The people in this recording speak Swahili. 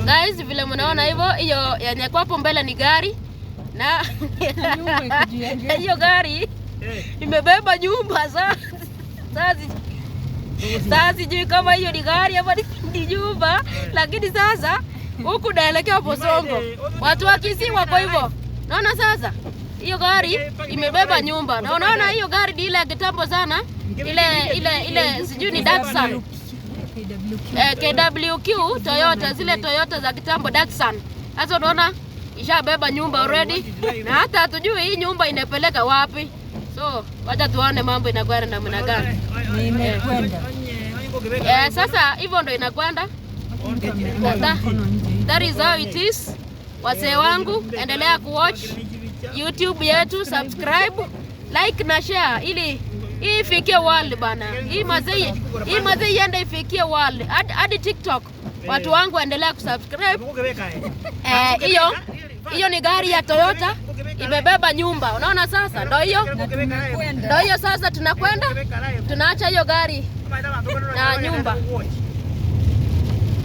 Guys, vile mnaona hivyo, hiyo yenye kwa hapo mbele ni gari na Nyumba iko juu ya gari. Hiyo gari imebeba nyumba. Sasa sijui kama hiyo ni gari ama ni nyumba, lakini sasa huku naelekea Bosongo, watu wa Kisii wako hivyo. Naona sasa hiyo gari imebeba nyumba, na unaona hiyo gari ni ile ya kitambo sana, ile sijui ni Datsun. KWQ. KWQ Toyota, zile Toyota za kitambo, Datsun. Sasa unaona ishabeba nyumba already, na hata hatujui hii nyumba inapeleka wapi. So wacha tuone mambo inakwenda namna gani. Nimekwenda. Sasa hivyo ndo inakwenda. Mtu ametoa mkono nje. That is how it is. Wasee wangu, endelea kuwatch YouTube yetu, subscribe, like na share ili hii ifikie world bana. Hii mazee iende ifikie world hadi TikTok. Watu wangu, endelea kusubscribe. Hiyo ni gari ya Toyota imebeba nyumba. Unaona sasa, ndio hiyo. Na tumekwenda. Ndio hiyo sasa tunakwenda. Tunaacha hiyo gari na nyumba.